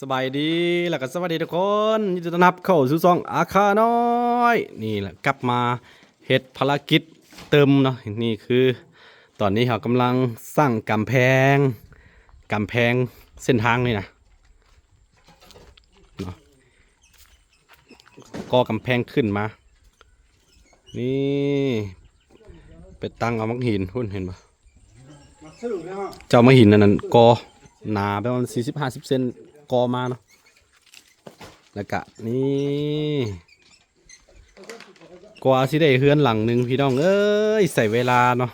ສະບາຍດີ ແລ້ວກໍສະຫວັດດີທຸກຄົນ ຍິນດີຕ້ອນຮັບເຂົ້າສູ່ຊ່ອງອາຄານ້ອຍ. ນີ້ແຫຼະ ກັບມາເຮັດພາລະກິດເຕີມເນາະ. ນີ້ຄືຕອນນີ້ເຮົາກຳລັງສ້າງກຳແພງ ກຳແພງເສັ້ນທາງນີ້ນະເນາະ. ກໍ່ກຳແພງຂຶ້ນມາ ນີ້ ໄປຕັ້ງເອົາໝາກຫີນພຸ້ນ ເຫັນບໍ່? ເຈົ້າໝາກຫີນອັນນັ້ນ ກໍ່ໜາປະມານສີ່ສິບຫ້າສິບເຊັນ ກໍ່ມາເນາະ. ແລ້ວກະນີ້ ກວ່າຊິໄດ້ເຮືອນຫຼັງໜຶ່ງ ພີ່ນ້ອງເອີຍ ໃຊ້ເວລາເນາະ.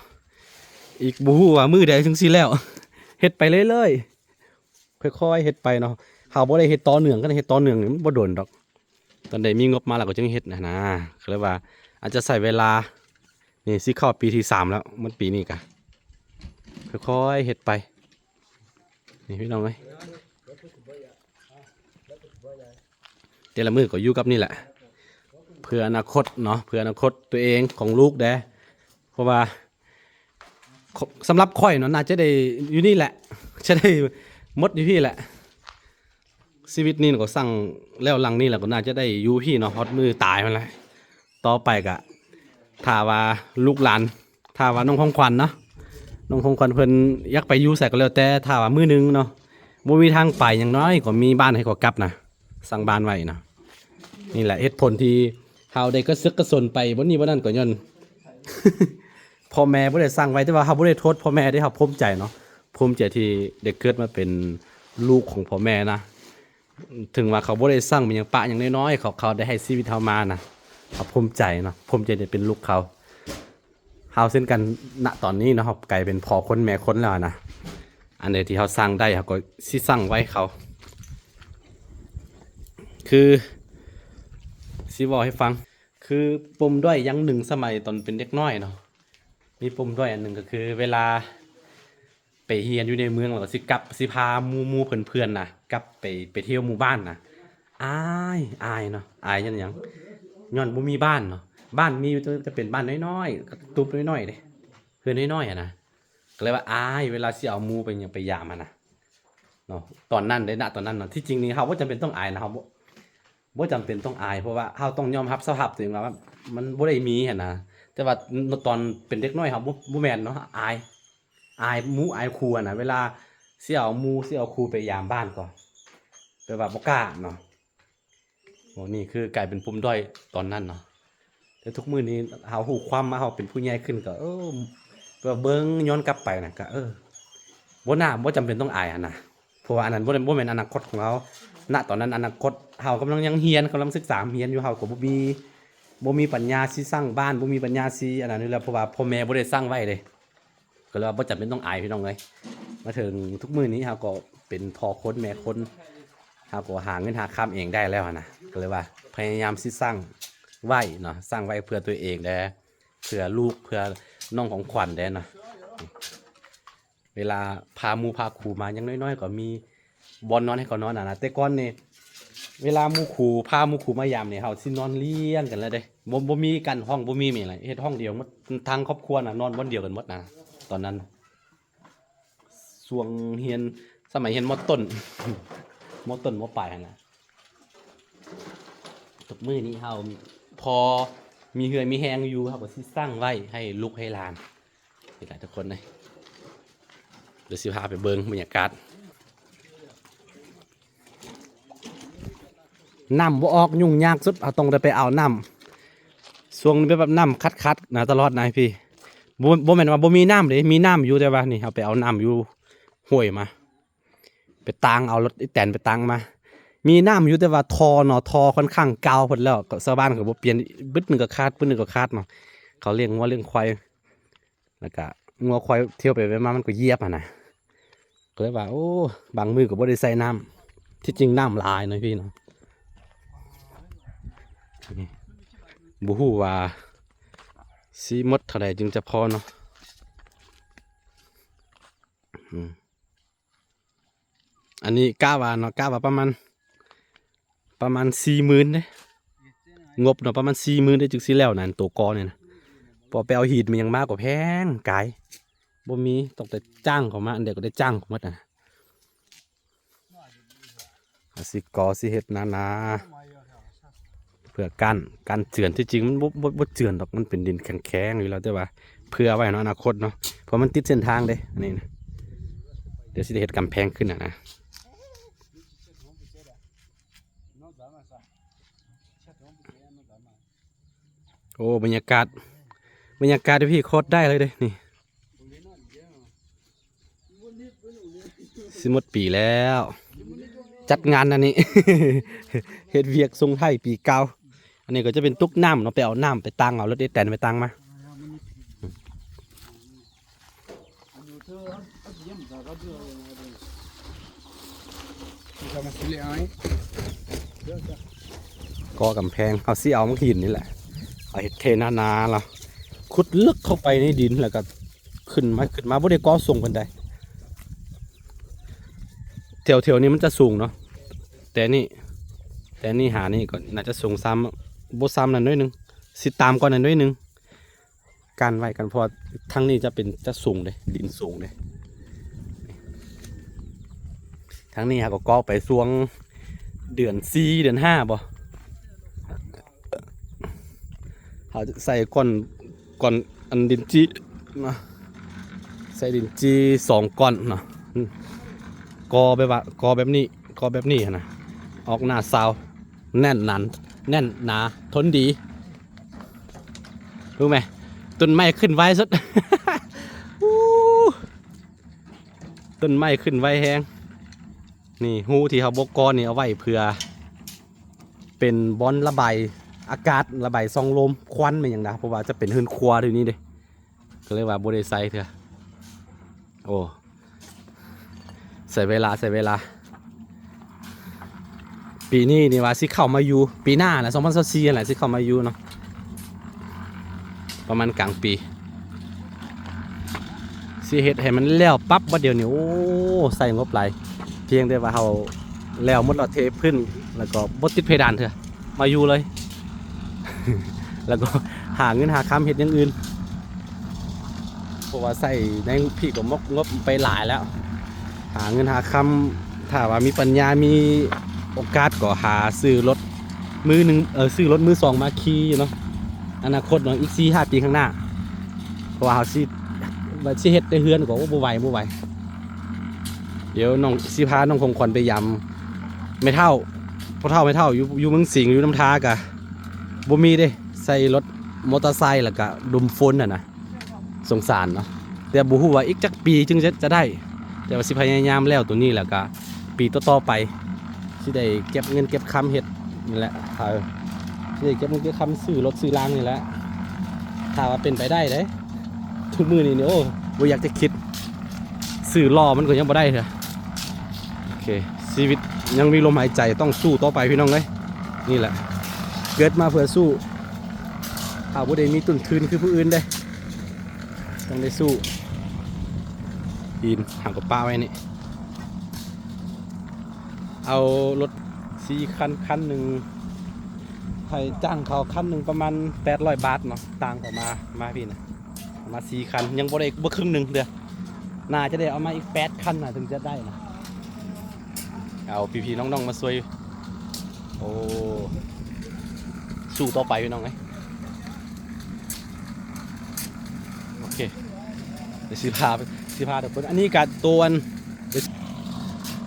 ອີກບໍ່ຮູ້ວ່າມື້ໃດເຖິງຊິແລ້ວ ເຮັດໄປເລື້ອຍໆ ຄ່ອຍໆເຮັດໄປເນາະ. ເຮົາບໍ່ໄດ້ເຮັດຕໍ່ເນື່ອງ ຄັນເຮັດຕໍ່ເນື່ອງນີ້ມັນບໍ່ດົນດອກ. ຕອນໃດມີງົບມາແລ້ວກໍຈຶ່ງເຮັດນະນະ ກໍເລີຍວ່າອາດຈະໃຊ້ເວລາ. ນີ້ຊິເຂົ້າປີທີສາມແລ້ວ ໝົດປີນີ້ກະຄ່ອຍໆເຮັດໄປ ນີ້ພີ່ນ້ອງເອີຍ. ແຕ່ລະມື້ກໍຢູ່ກັບນີ້ແຫຼະ ເພື່ອອະນາຄົດເນາະ ເພື່ອອະນາຄົດຕົວເອງ ຂອງລູກແດ່ ເພາະວ່າ ສຳລັບຂ້ອຍເນາະ ໜ້າຈະໄດ້ຢູ່ນີ້ແຫຼະ ຈະໄດ້ໝົດຢູ່ພີ້ແຫຼະ. ຊີວິດນີ້ກໍສ້າງແລ້ວຫຼັງນີ້ແລ້ວ ກໍໜ້າຈະໄດ້ຢູ່ພີ້ເນາະ ຮອດມື້ຕາຍພຸ້ນແຫຼະ. ຕໍ່ໄປກະ ຖ້າວ່າລູກຫຼານ ຖ້າວ່ານ້ອງຂອງຂວັນເນາະ ນ້ອງຂອງຂວັນເພິ່ນຢາກໄປຢູ່ໃສກໍແລ້ວແຕ່ ຖ້າວ່າມື້ໜຶ່ງເນາະ ບໍ່ມີທາງໄປ ຢ່າງນ້ອຍກໍມີບ້ານໃຫ້ເຂົາກັບນະ ສ້າງບ້ານໄວ້ເນາະ. ນີ້ແຫຼະເຫດຜົນທີ່ເຮົາໄດ້ກະເຊາະກະສົນໄປບ່ອນນີ້ບ່ອນນັ້ນ ກໍຍ້ອນພໍ່ແມ່ບໍ່ໄດ້ສ້າງໄວ້. ແຕ່ວ່າເຮົາບໍ່ໄດ້ໂທດພໍ່ແມ່ເດ້ ເຮົາພູມໃຈເນາະ ພູມໃຈທີ່ໄດ້ເກີດມາເປັນລູກຂອງພໍ່ແມ່ນະ. ເຖິງວ່າເຂົາບໍ່ໄດ້ສ້າງມີຫຍັງປະຫຍັງນ້ອຍໆ ເຂົາ ເຂົາໄດ້ໃຫ້ຊີວິດເຮົາມານະ ເຮົາພູມໃຈເນາະ ພູມໃຈໄດ້ເປັນລູກເຂົາ. ເຮົາເຊັ່ນກັນ ນະຕອນນີ້ເນາະ ເຮົາກາຍເປັນພໍ່ຄົນແມ່ຄົນແລ້ວນະ ອັນໃດທີ່ເຮົາສ້າງໄດ້ ເຮົາກໍຊິສ້າງໄວ້ເຂົາ. ຄື ຊິເວົ້າໃຫ້ຟັງ ຄືປົມດ້ອຍຢ່າງໜຶ່ງ ສະໄໝຕອນເປັນເດັກນ້ອຍເນາະ ມີປົມດ້ອຍອັນໜຶ່ງ ກໍຄືເວລາ ໄປຮຽນຢູ່ໃນເມືອງ ແລ້ວກໍຊິກັບ ຊິພາໝູ່ໆເພື່ອນໆນະ ກັບໄປ ໄປທ່ຽວໝູ່ບ້ານນະ ອາຍ ອາຍເນາະ. ອາຍຍ້ອນຫຍັງ? ຍ້ອນບໍ່ມີບ້ານເນາະ ບ້ານມີຢູ່ ແຕ່ເປັນບ້ານນ້ອຍໆ ກະຕູບນ້ອຍໆເດ້ ເຮືອນນ້ອຍໆຫັ້ນນະ. ກໍເລີຍວ່າອາຍ ເວລາຊິເອົາໝູ່ໄປຫຍັງ ໄປຢາມຫັ້ນນະເນາະ ຕອນນັ້ນເດ້ ນະຕອນນັ້ນເນາະ. ທີ່ຈິງນີ້ເຮົາບໍ່ຈຳເປັນຕ້ອງອາຍນະ ເຮົາບໍ່ ບໍ່ຈຳເປັນຕ້ອງອາຍ ເພາະວ່າເຮົາຕ້ອງຍອມຮັບສະພາບຕົວເອງວ່າ ມັນ ມັນບໍ່ໄດ້ມີຫັ້ນນະ. ແຕ່ວ່າຕອນເປັນເດັກນ້ອຍເຮົາບໍ່ ບໍ່ແມ່ນເນາະ ອາຍ ອາຍໝູ່ອາຍຄູຫັ້ນນະ ເວລາຊິເອົາໝູ່ ຊິເອົາຄູໄປຢາມບ້ານກໍແບບວ່າບໍ່ກ້າເນາະ. ໂອ້ ນີ້ຄືກາຍເປັນປົມດ້ອຍຕອນນັ້ນເນາະ. ແຕ່ທຸກມື້ນີ້ເຮົາຮູ້ຄວາມມາ ເຮົາເປັນຜູ້ໃຫຍ່ຂຶ້ນກໍ ເອີ ແບບເບິ່ງຍ້ອນກັບໄປນະ ກໍ ເອີ ບໍ່ໜ້າ ບໍ່ຈຳເປັນຕ້ອງອາຍຫັ້ນນະ ເພາະວ່າອັນນັ້ນບໍ່ ບໍ່ແມ່ນອະນາຄົດຂອງເຮົາ. ນະຕອນນັ້ນອະນາຄົດເຮົາກຳລັງຍັງຮຽນ ກຳລັງສຶກສາຮຽນຢູ່ ເຮົາກໍບໍ່ມີ ບໍ່ມີປັນຍາຊິສ້າງບ້ານ ບໍ່ມີປັນຍາຊິອັນນັ້ນຢູ່ແລ້ວ ເພາະວ່າພໍ່ແມ່ບໍ່ໄດ້ສ້າງໄວ້ເດ້. ກໍເລີຍວ່າບໍ່ຈຳເປັນຕ້ອງອາຍ ພີ່ນ້ອງເອີຍ. ມາເຖິງທຸກມື້ນີ້ເຮົາກໍເປັນພໍ່ຄົນແມ່ຄົນ ເຮົາກໍຫາເງິນຫາຄຳເອງໄດ້ແລ້ວຫັ້ນນະ ກໍເລີຍວ່າພະຍາຍາມຊິສ້າງໄວ້ເນາະ ສ້າງໄວ້ເພື່ອຕົວເອງແດ່ ເພື່ອລູກ ເພື່ອນ້ອງຂອງຂວັນແດ່ເນາະ. ເວລາພາໝູ່ພາຄູມາ ຢ່າງນ້ອຍໆກໍມີບ່ອນນອນໃຫ້ເຂົານອນຫັ້ນນະ. ແຕ່ກ່ອນນີ້ ເວລາໝູ່ຄູ ພາໝູ່ຄູມາຢາມນີ້ ເຮົາຊິນອນລຽງກັນແລ້ວເດ້ ບໍ່ ບໍ່ມີກັນຫ້ອງ ບໍ່ມີແມ່ນຫຍັງ ເຮັດຫ້ອງດຽວໝົດ ທັງຄອບຄົວນະ ນອນບ່ອນດຽວກັນໝົດນະ ຕອນນັ້ນ. ຊ່ວງຮຽນ ສະໄໝຮຽນ ມ.ຕົ້ນ ມ.ຕົ້ນ ມ.ປາຍຫັ້ນນະ. ທຸກມື້ນີ້ເຮົາພໍມີເຫື່ອມີແຮງຢູ່ ເຮົາກໍຊິສ້າງໄວ້ໃຫ້ລູກໃຫ້ຫຼານ. ນີ້ແຫຼະທຸກຄົນເອີຍ ດຽວຊິພາໄປເບິ່ງບັນຍາກາດ. ນ້ຳບໍ່ອອກ ຫຍຸ້ງຍາກສຸດ ເຮົາຕ້ອງໄດ້ໄປເອົານ້ຳ. ຊ່ວງນີ້ແບບ ແບບນ້ຳຂັດໆນະ ຕະຫຼອດນະພີ່. ບໍ່ ບໍ່ແມ່ນວ່າບໍ່ມີນ້ຳເດ້ ມີນ້ຳຢູ່ ແຕ່ວ່ານີ້ເຮົາໄປເອົານ້ຳຢູ່ຫ້ວຍມາ ໄປຕາງເອົາ ລົດອີແຕນໄປຕາງມາ. ມີນ້ຳຢູ່ ແຕ່ວ່າທໍ່ເນາະ ທໍ່ຂ້ອນຂ້າງເກົ່າເພິ່ນແລ້ວ ກໍຊາວບ້ານກໍບໍ່ປ່ຽນ ບຶດໜຶ່ງກໍຂາດ ບຶດໜຶ່ງກໍຂາດເນາະ. ເຂົາລ້ຽງງົວລ້ຽງຄວາຍ ແລ້ວກະງົວຄວາຍທ່ຽວໄປໄປມາ ມັນກໍຢຽບຫັ້ນນະ. ກໍເລີຍວ່າ ໂອ້ ບາງມື້ກໍບໍ່ໄດ້ໃສ່ນ້ຳ ທີ່ຈິງນ້ຳຫຼາຍເນາະພີ່ເນາະ. ນີ້ ບໍ່ຮູ້ວ່າຊິໝົດເທົ່າໃດຈຶ່ງຈະພໍເນາະ. ອືມ ອັນນີ້ກະວ່າເນາະ ກະວ່າປະມານ ປະມານສີ່ໝື່ນເດ້ ງົບເນາະ ປະມານສີ່ໝື່ນເດ້ ຈຶ່ງຊິແລ້ວນັ້ນ ໂຕກໍ່ນີ້ນະ. ພໍໄປເອົາຫີນມາຫຍັງມາກໍແພງກາຍ ບໍ່ມີ ຕ້ອງແຕ່ຈ້າງເຂົາມາ ອັນໃດກໍໄດ້ຈ້າງເຂົາໝົດນະ. ເ ຊິກໍ່ ຊິເຮັດໜາໆ ເພື່ອກັ້ນ ກັນເຈື່ອນ. ທີ່ຈິງມັນບໍ່ ບໍ່ ບໍ່ເຈື່ອນດອກ ມັນເປັນດິນແຂງໆຢູ່ແລ້ວ ແຕ່ວ່າເພື່ອໄວ້ເນາະ ອະນາຄົດເນາະ ເພາະມັນຕິດເສັ້ນທາງເດ້ ອັນນີ້ນະ. ດຽວຊິໄດ້ເຮັດກຳແພງຂຶ້ນນະນະ. ໂອ້ ບັນຍາກາດ ບັນຍາກາດຢູ່ພີ້ໂຄດໄດ້ເລີຍເດ້ນີ້. ຊິໝົດປີແລ້ວ ຈັດງານອັນນີ້ ເຮັດວຽກສົ່ງທ້າຍປີເກົ່າ. ອັນນີ້ກໍຈະເປັນຕຸກນ້ຳເນາະ ໄປເອົານ້ຳໄປຕັງເອົາ ລົດເອແຕນໄປຕັງມາ. ກໍ່ກຳແພງ ເຮົາຊິເອົາໝາກຫີນນີ້ແຫຼະ ເອົາເຮັດເທໜາໆ ລະຂຸດເລິກເຂົ້າໄປໃນດິນ ແລ້ວກໍຂຶ້ນມາ ຂຶ້ນມາບໍ່ໄດ້ກໍ່ສູງປານໃດ. ແຖວໆນີ້ມັນຈະສູງເນາະ ແຕ່ນີ້ ແຕ່ນີ້ຫານີ້ກໍໜ້າຈະສູງຊ້ຳ ບໍ່ຊ້ຳນັ້ນໜ້ອຍໜຶ່ງ ຊິຕ່ຳກວ່ານັ້ນໜ້ອຍໜຶ່ງ. ກັນໄວ້ກັນ ເພາະວ່າທາງນີ້ຈະເປັນ ຈະສູງເດ້ ດິນສູງເດ້. ທາງນີ້ຫາກໍກໍ່ໄປຊ່ວງເດືອນສີ່ ເດືອນຫ້າບໍ ເຮົາໃສ່ກ້ອນ ກ້ອນອັນດິນຈີ່ເນາະ ໃສ່ດິນຈີ່ສອງກ້ອນເນາະ ກໍ່ແບບວ່າ ກໍ່ແບບນີ້ ກໍ່ແບບນີ້ຫັ້ນນະ ອອກໜ້າຊາວ ແໜ້ນໜາ ແໜ້ນໜາ ທົນດີ. ຮູ້ໄໝ ຕົ້ນໄມ້ຂຶ້ນໄວສຸດ ຕົ້ນໄມ້ຂຶ້ນໄວແຮງ. ນີ້ຮູທີ່ເຮົາບໍ່ກໍ່ນີ້ເອົາໄວ້ເພື່ອເປັນບ່ອນລະບາຍອາກາດ ລະບາຍຊ່ອງລົມ ຄວັນແມ່ນຫຍັງດາ ເພາະວ່າຈະເປັນເຮືອນຄົວຢູ່ນີ້ເດ້ ກໍເລີຍວ່າບໍ່ໄດ້ໃຊ້ເທື່ອ. ໂອ້ ໃຊ້ເວລາ ໃຊ້ເວລາ. ປີນີ້ນີ້ວ່າຊິເຂົ້າມາຢູ່ ປີໜ້ານະ ສອງພັນຊາວສີ່ຫັ້ນແຫຼະ ຊິເຂົ້າມາຢູ່ເນາະ ປະມານກາງປີ ຊິເຮັດໃຫ້ມັນແລ້ວປັບບັດດຽວນີ້. ໂອ້ ໃຊ້ງົບຫຼາຍ ພຽງແຕ່ວ່າເຮົາແລ້ວໝົດແລ້ວ ເທພື້ນ ແລ້ວກໍບໍ່ຕິດເພດານເທື່ອ ມາຢູ່ເລີຍ ແລ້ວກໍຫາເງິນຫາຄຳເຮັດຢ່າງອື່ນ ເພາະວ່າໃຊ້ໃນພີ້ກໍໝົດງົບໄປຫຼາຍແລ້ວ ຫາເງິນຫາຄຳ. ຖ້າວ່າມີປັນຍາ ມີໂອກາດກໍຫາຊື້ລົດມືໜຶ່ງ ເອີ ຊື້ລົດມືສອງມາຂີ່ຢູ່ເນາະ ອະນາຄົດເນາະ ອີກສີ່ຫ້າປີຂ້າງໜ້າ ເພາະວ່າເຮົາຊິ ວ່າຊິເຮັດແຕ່ເຮືອນກໍ ໂອ້ ບໍ່ໄຫວ ບໍ່ໄຫວ. ດຽວນ້ອງ ຊິພານ້ອງຂອງຂວັນໄປຢາມແມ່ເຖົ້າ ພໍ່ເຖົ້າແມ່ເຖົ້າຢູ່ ຢູ່ເມືອງສິງ ຢູ່ນ້ຳທາກະບໍ່ມີເດ້ ໃສ່ລົດມໍເຕີໄຊ ແລ້ວກະດົມຝົນຫັ້ນນະ ສົງສານເນາະ. ແຕ່ບໍ່ຮູ້ວ່າອີກຈັກປີຈຶ່ງຈະ ຈະໄດ້ ແຕ່ວ່າຊິພະຍາຍາມແລ້ວໂຕນີ້ ແລ້ວກະປີຕໍ່ໆໄປ ຊິໄດ້ເກັບເງິນເກັບຄຳເຮັດນີ້ແຫຼະ ເອີ ຊິໄດ້ເກັບເງິນເກັບຄຳຊື້ລົດຊື້ລາງນີ້ແຫຼະ ຖ້າວ່າເປັນໄປໄດ້ເດ້. ທຸກມື້ນີ້ນີ້ ໂອ້ ບໍ່ຢາກຈະຄິດ ຊື້ລໍ້ມັນກໍຍັງບໍ່ໄດ້ເທື່ອ. ໂອເຄ ຊີວິດຍັງມີລົມຫາຍໃຈ ຕ້ອງສູ້ຕໍ່ໄປພີ່ນ້ອງເອີຍ. ນີ້ແຫຼະ ເກີດມາເພື່ອສູ້ ເຮົາບໍ່ໄດ້ມີຕົ້ນທຶນຄືຜູ້ອື່ນເດ້ ຕ້ອງໄດ້ສູ້. ຫີນຫາກໍປະໄວ້ນີ້ ເອົາລົດສີ່ຄັນ ຄັນໜຶ່ງ ໃຫ້ຈ້າງເຂົາຄັນໜຶ່ງປະມານແປດຮ້ອຍບາດເນາະ ຕ່າງເຂົາມາ ມາພີ້ນະ ມາສີ່ຄັນ ຍັງບໍ່ໄດ້ ບໍ່ເຄິ່ງໜຶ່ງເທື່ອ ໜ້າຈະໄດ້ເອົາມາອີກແປດຄັນນະ ເຖິງຈະໄດ້ນະ. ເອົາພີ່ໆນ້ອງໆມາຊ່ວຍ ໂອ້ ສູ້ຕໍ່ໄປພີ່ນ້ອງເອີຍ. ໂອເຄ ດຽວຊິພາ ຊິພາທຸກຄົນ ອັນນີ້ກະໂຕອັນ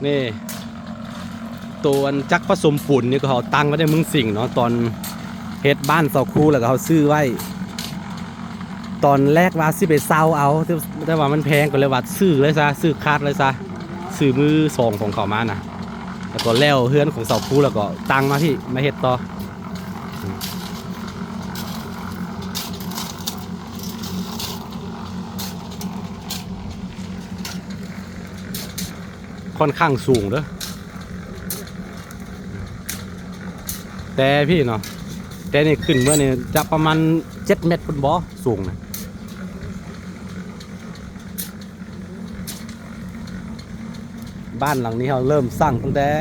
ນີ້ ໂຕອັນຈັກປະສົມປູນນີ້ ກໍເຮົາຕັ້ງໄວ້ໃນເມືອງສິງເນາະ ຕອນເຮັດບ້ານເສົາຄູ ແລ້ວກໍເຮົາຊື້ໄວ້ ຕອນແລກວ່າຊິໄປເຊົ່າເອົາ ແຕ່ ແຕ່ວ່າມັນແພງ ກໍເລີຍວ່າຊື້ເລີຍຊະ ຊື້ຂາດເລີຍຊະ ຊື້ມືສອງຂອງເຂົາມານະ ແລ້ວກໍແລ້ວເຮືອນຂອງເສົາຄູ ແລ້ວກໍຕັ້ງມາພີ້ ມາເຮັດຕໍ່. ຂ້ອນຂ້າງສູງເດີ ແຕ່ພີ້ເນາະ ແຕ່ນີ້ຂຶ້ນເມືອນີ້ຈະປະມານເຈັດແມັດພຸ້ນບໍ ສູງນະ. ບ້ານຫຼັງນີ້ເຮົາເລີ່ມສ້າງຕັ້ງແຕ່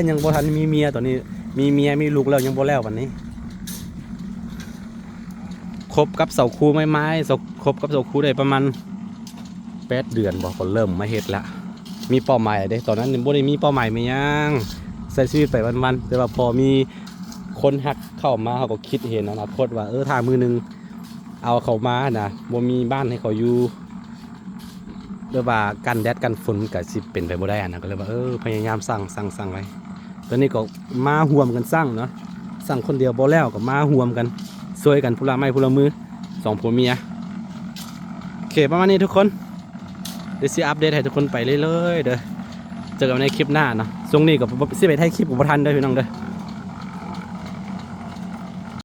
ຍັງບໍ່ທັນມີເມຍ ຕອນນີ້ມີເມຍມີລູກແລ້ວຍັງບໍ່ແລ້ວບັດນີ້. ຄົບກັບເສົາຄູໄມ້ໆ ເສົາ ຄົບກັບເສົາຄູໄດ້ປະມານແປດເດືອນບໍ ກໍເລີ່ມມາເຮັດລະ ມີເປົ້າໝາຍເດ້. ຕອນນັ້ນບໍ່ໄດ້ມີເປົ້າໝາຍມີຫຍັງ ໃຊ້ຊີວິດໄປວັນໆ ແຕ່ວ່າພໍມີຄົນຮັກເຂົ້າມາ ເຮົາກໍຄິດເຫັນອະນາຄົດວ່າ ເອີ ຖ້າມື້ໜຶ່ງເອົາເຂົາມານະ ບໍ່ມີບ້ານໃຫ້ເຂົາຢູ່ ຫຼືວ່າກັນແດດກັນຝົນ ກໍຊິເປັນໄປບໍ່ໄດ້ອະນະ ກໍເລີຍວ່າ ເອີ ພະຍາຍາມສ້າງ ສ້າງ ສ້າງໄວ້. ຕອນນີ້ກໍມາຮ່ວມກັນສ້າງເນາະ ສ້າງຄົນດຽວບໍ່ແລ້ວ ກໍມາຮ່ວມກັນ ຊ່ວຍກັນຜູ້ລະໄມ້ຜູ້ລະມື ສອງຜົວເມຍ. ໂອເຄ ປະມານນີ້ທຸກຄົນ ດຽວຊິອັບເດດໃຫ້ທຸກຄົນໄປເລື້ອຍໆເດີ. ເຈີກັນໃນຄລິບໜ້າເນາະ. ຊ່ວງນີ້ກໍບໍ່ ຊິໄປຖ່າຍຄລິບກໍບໍ່ທັນເດີພີ່ນ້ອງເດີ.